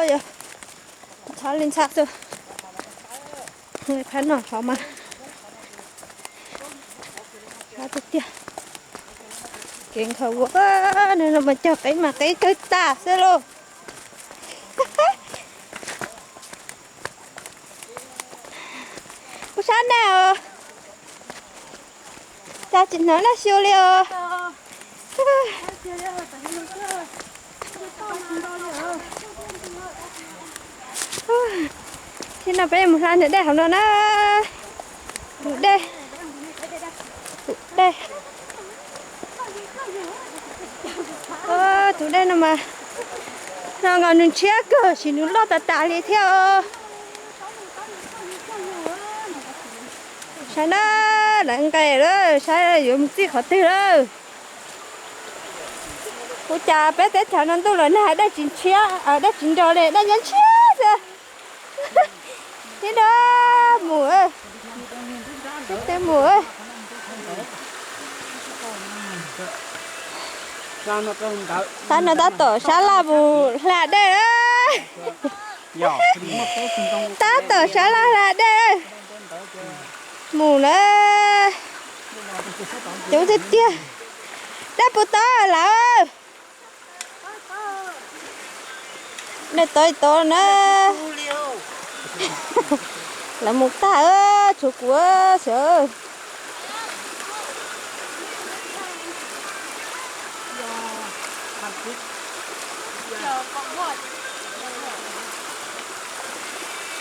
Ntxhab li ntxhab xwb. Phab no qhov mas ntxhab tiag tiag. Kev nkhaus ua no mas cog qeeb mas qeeb kawg tas xwb lauj. Kuv sab na os, cas tsis hnov noj xyu li os. Thaum no peb mus hla nws dej hauv no na. Tus dej, tus dej, tus dej no mas, no nkaus nws ntshiab kawg sis nws loj tas tas li thiab. Saib na, lawv nqes lawm, saib yuav mus txij qhov twg lawm. Ua cas peb teb chaws no ntuj los nag dej tsis ntshiab, dej tsis nrog li, dej nyob ntshiab xwb. Tib no mus, tib mus. Tab no tab tom sab laj mus hla dej. Tab tom sab laj hla dej. Mus na. Coob tiag tiag. Dej puas tau lawm? Dej tau tau na. Lawv mus tag, tshuav kuv xwb.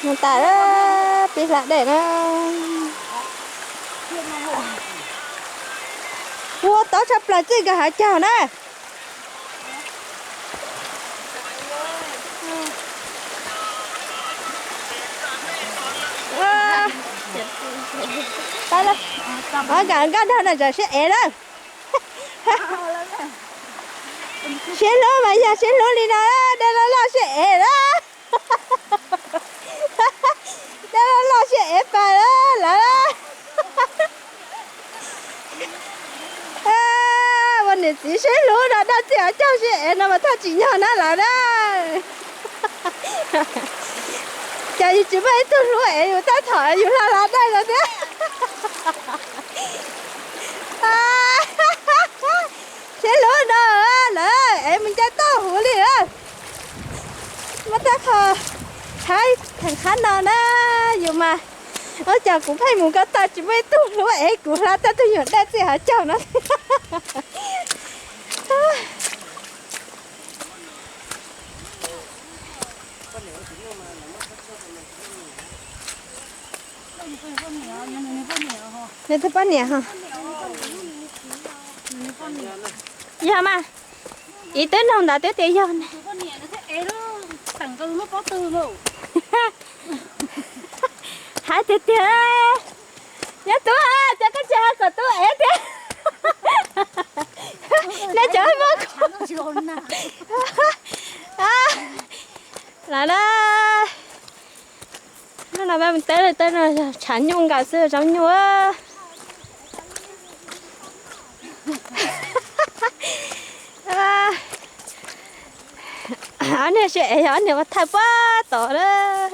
Mus tas, peb hla dej na. Ua tau tshaj plaws txij nkawd hav caug na. Nkag nkag dhau na, tsam siab ev lawm. Siab hlub mas yog siab hlub li no, dej loj loj siab ev lawm. Dej loj loj siab ev pas lawm lawm. Ua niam txiv siab hlub no daj txiag caug siab ev no mas thaj tsis nyog na lawm na. Cas yus tsis muaj ib tug hlub ev yus tab tom yus hla hla dej no thiab. Siab hlub no lawm es mus ncaim tauj huv li. Muab tab qho thaib theem qhab no na, yus mas, ua cas kuv pheej mus ko taw tsis muaj ib tug hlub ev kuv hla tau tus nyuam daj txiag hav caug no. Nws tus poj niam ho. Yog mas, ib twb nug ntawd twb tias yog ne. Hais tiag tiag, nyob tub, cas koj tsis hais kom tub ev tiag. Nej cov muab lawm na. Hnub no peb mus teb, teb no tshav nyuj nkaus xwb, zaub nyuj. Ob niag siab ev, ob niag ua thawj puag tod lawm.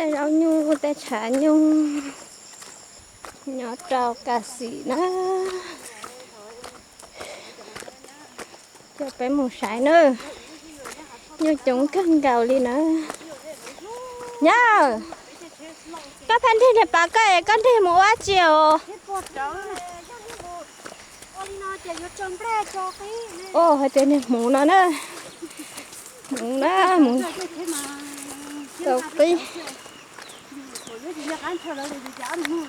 Tej zaub nyuj, tej tshav nyuj nyob rau Kas Xim na. Coj peb mus saib na. Nyuj coob kawg nkaus li na. Yawg, koj pheej nrig niag pas koj es koj nrig mus ua dab tsi os? Hais tias niag hmuv no na. Hmuv na, hmuv tau qib.